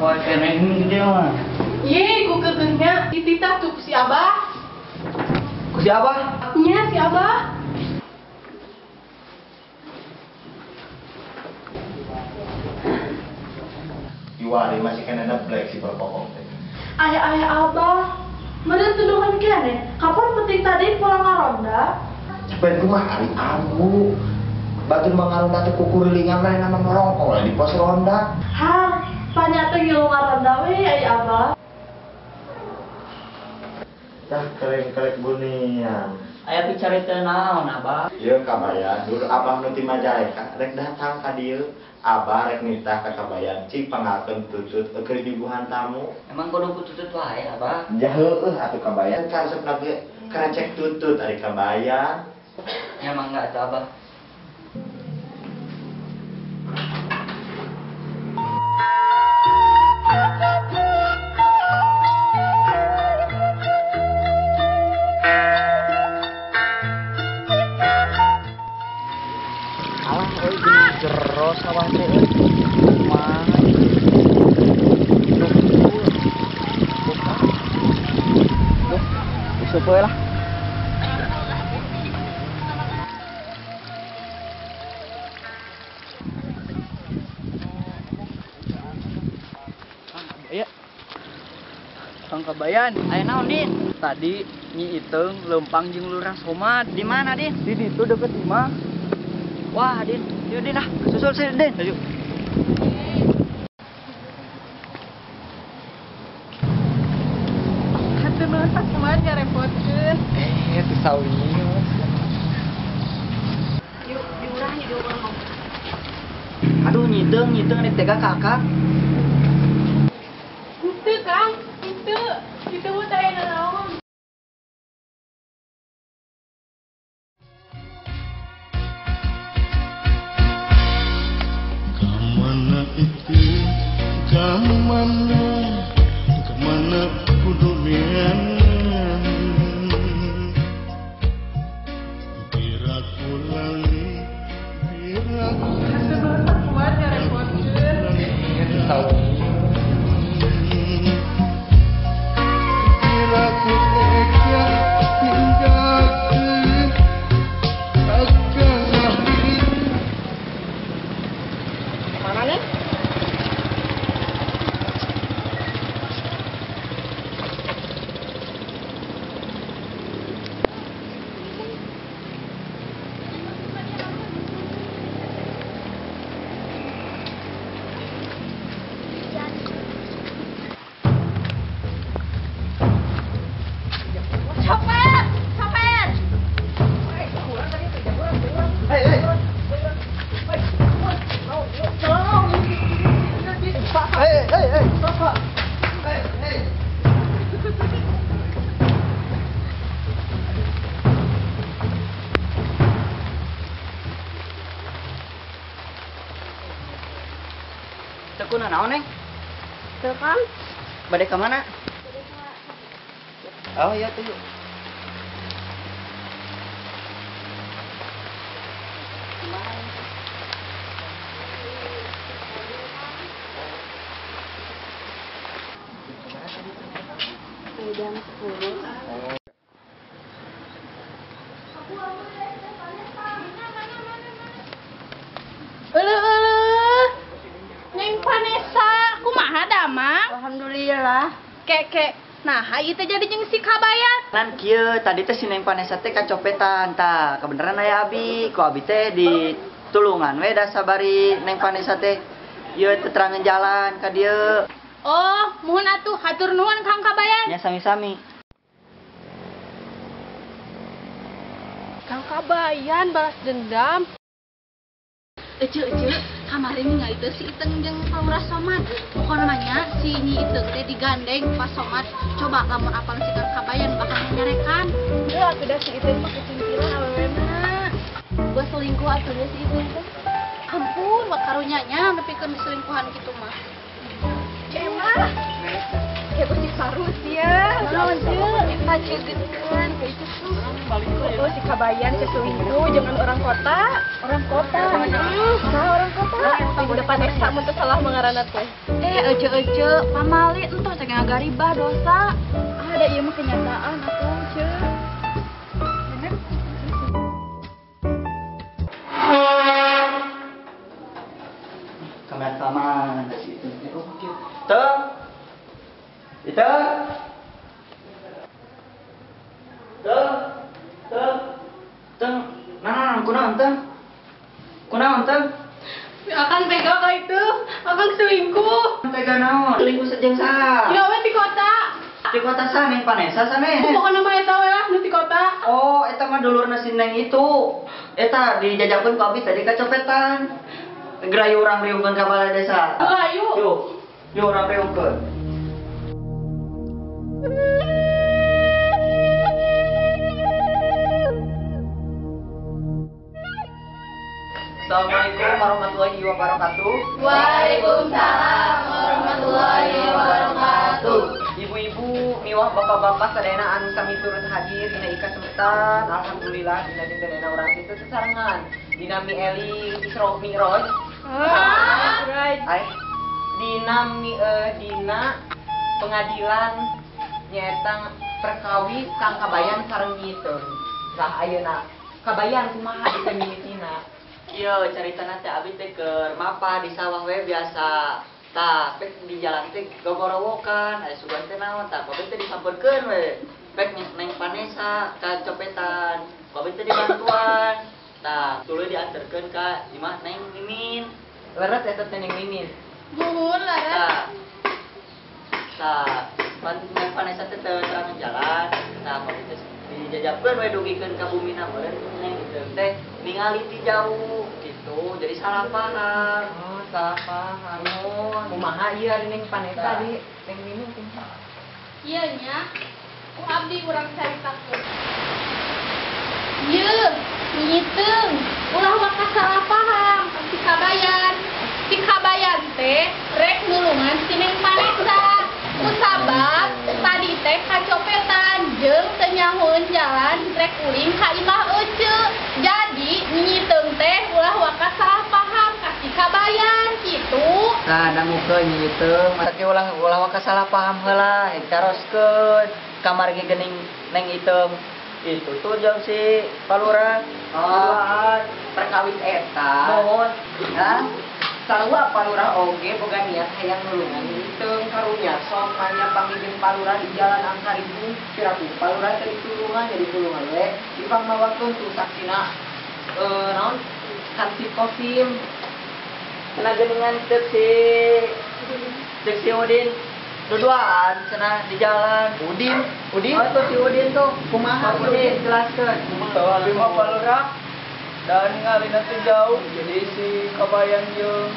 Poe keneh di dieu mah. Ye, ku keukeuhnya dititah tuh ku si Abah. Ku si Abah? Nya si Abah. Iwari masih kena neblek si berpokok teh. Ayah-ayah Abah, meureun tuduhan keneh. Kapan penting tadi pulang ngaronda? Cepen kumaha ari ambu. Batur mah ngaronda teh kukurilingan manehna mah ngerongkol di pos ronda. Hah, panya teh ngilu ngaronda we ai Abah. Tah kereng-kerek bunian. Aya bicarita naon Abah? Ieu Kabayan, dulu Abah nu ti Majalengka rek datang ka dieu. Abah rek nitah ka Kabayan cik pangalkeun tutut keur nyuguhan tamu. Emang kudu ku tutut wae Abah? Ja heueuh atuh Kabayan karesepna ge karecek tutut ari Kabayan. Ya mangga atuh Abah. Alah euy geuning jero sawah teh euy. Kumaha ieu? Duh, useup we lah. Iya. Kang Kabayan, aya naon, Din? Tadi Nyi Iteung leumpang jeung Lurah Somad. Di mana, Din? Di ditu deket imah. Wah, Din, yuk Din ah, susul sih Din. Ayo. Hatur nuhun Pak Somad ngarepotkeun. Teu sawios. Yuk, diurah nya diurah mah. Aduh, Nyi Iteung rek tega ka Akang. Henteu, Kang. Henteu. Kitu mah teh aya nanaon. Itu kemana, kemana kudu mian piraku lali, piraku piraku tega tinggalkeun takkan. Mana nih? Copet! Copet! Hei, Bapak. Hei. Teu kuna naon, Neng? Teu, Kang. Bade ka mana? Oh iya tuh yuk. Jam 10. Euleuh euleuh. Neng Vanessa, kumaha damang? Alhamdulillah. Keke, nah ieu teh jadi jeung si Kabayan. Nan kieu tadi teh si Neng Vanessa teh kacopetan tah. Kebeneran aya abi, ku abi teh ditulungan we da sabari Neng Vanessa teh ieu teterangan jalan ka dieu. Oh, muhun atuh hatur nuhun Kang Kabayan. Nya sami-sami. Kang Kabayan balas dendam. Ece, kamari ningali teh si Iteung jeung Lurah Somad. Pokona mah nya si Nyi Iteung teh digandeng Pak Somad. Coba lamun apal si Kang Kabayan bakal nyarekan. Heuh atuh da si Iteung mah kecintilan awewe mah. Gua selingkuh atuh nya si Iteung teh. Ampun, mah karunya nya nepikeun selingkuhan kitu mah. Cemah. Kayak usik parus ya. Naon teu? Eta ceugeutkeun ka itu tuh. Oh, si Kabayan selingkuh jangan orang kota. Orang kota. Saha orang kota? Di depan desa mun teu salah mengarana teh. Ece pamali entos teh ngagaribah dosa. Ada ieu mah kenyataan atuh, Ceu. Bener. Kamar taman si itu. Oh, kieu. Teu. Itu. Teu. Teu. Teu. Nah, kunaon teu? Kunaon teu? Akan tega ka itu, akan selingkuh. Tega naon? Selingkuh sejeng saha? Ya we di kota. Di kota saha Neng Panesa sanes? Pokokna mah eta we lah nu di kota. Oh, eta mah dulurna si Neng itu. Eta dijajakeun ku abi tadi kacopetan. Geura urang riungkeun ka balai desa. Ayo. Yuk. Yuk urang riungkeun. Assalamualaikum warahmatullahi wabarakatuh. Waalaikumsalam warahmatullahi wabarakatuh. Ibu-ibu, miwah bapak-bapak sadayana anu sami turut hadir dina ika sempetan. Alhamdulillah dina dinten dina urang kitu sesarengan. Dina Mi Eli Isra Mi'raj. Ai dina dina pengadilan nyaeta perkawis Kang Kabayan sareng Nyi Iteung. Tah ayeuna Kabayan kumaha eta mimitina? Ieu caritana teh abi teh keur mapa di sawah we biasa. Tah, pek di jalan teh gogorowokan, aya sugan teh naon tah, babe teh disampeurkeun we. Pek Neng Panesa kacopetan, babe teh dibantuan. Tah, tuluy dianterkeun ka imah Neng Mimin. Leres eta teh Neng Mimin. Muhun leres. Tah, pan Neng Panesa teh teu terang jalan. Tah, babe teh dijajabkeun we dugikeun ka bumina meureun Neng Iteung teh ningali ti jauh gitu, jadi salah paham. Oh, salah paham. Kumaha ieu ari Neng Panesa di Neng Mimin kumaha? Ieu nya ku abdi urang caritakeun. Ieu Nyi Iteung ulah waka salah paham si Kabayan. Si Kabayan teh rek nulungan si Neng Panesa. Kusabab tadi teh kacopetan jeung teu nyahoeun jalan rek ulin ka imah Ece. Jadi Nyi Iteung teh ulah waka salah paham ka si Kabayan kitu. Nah, dangukeun Nyi Iteung, mata ulah waka salah paham heula, taroskeun kamar ge geuning Neng Iteung. Itu tuh jeung si Palura. Oh, perkawis eta. Mohon. Hah? Sarua Palura oge boga niat hayang nulungan Nyi Iteung karunya sok nanya panggih Palura di jalan Angkaribu piraku Palura teh ditulungan jadi tulungan we dipangmawakeun tuh saksina naon Hansip Kosim cenah geuningan ceuk si Udin duduaan cenah di jalan. Udin Udin oh tuh si Udin tuh kumaha Udin jelaskeun kumaha abi mah Palura dan ningali teh jauh jadi si Kabayan jeung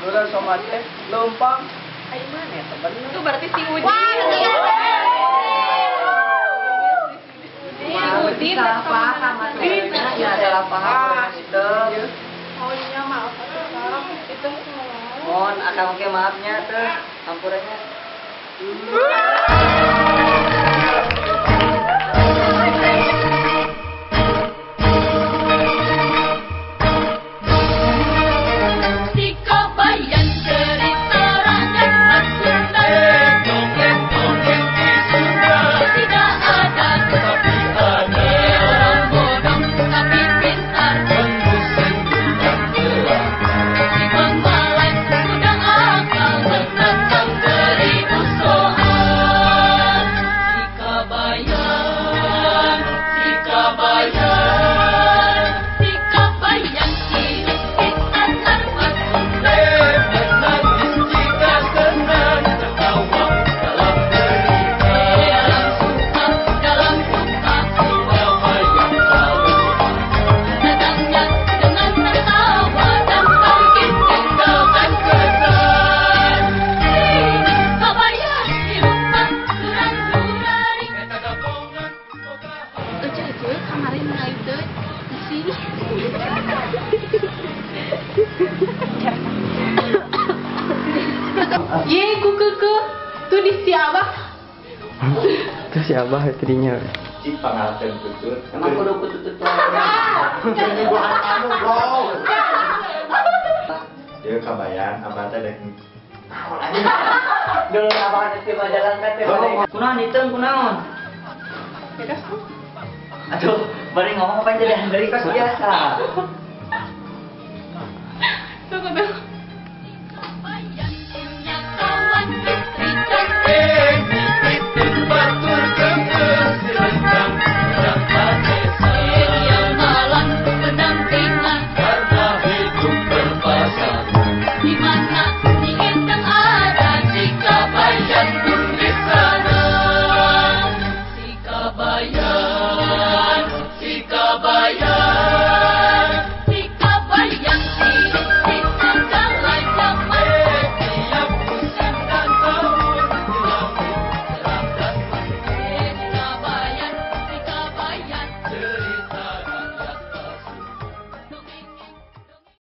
Lurah Somad teh leumpang. Ai mana eta bener Itu berarti si Udin. Wah, Si Udin salah paham atuh. Ya salah paham Iteung. Oh iya maaf atuh Kang. Iteung salah. Mohon akang oke maafnya teh ampurannya. Si Kabayan cerita rakyat Sunda. Dongeng-dongeng di Sunda. Tidak ada Tapi ada orang bodoh tapi pintar. Penuh senyuman gelap. Si pemalas sudah akal menantang beribu soal. Si Kabayan, si Kabayan, si Kabayan hidup di tanah Sunda. Menangis jika senang, tertawa dalam derita. Dalam suka, dalam duka, Si Kabayan selalu datangnya dengan tertawa dan pergi tinggalkan kesan. Si Kabayan hidup duran-durari. Eta gabungan boga Ece ece kemarin ngai teh si Ye ku keke Tuh di si Abah. Tuh si Abah tadinya. Cik pangalakeun tutut. Emang kudu kututut Keur nyuguhan tamu, bro. Ieu Kabayan, abah teh rek Dulu abah teh Majalengka teh. Kunaon Iteung kunaon? Bebas tuh. Aduh, bari ngomong apa jadi dari kos biasa.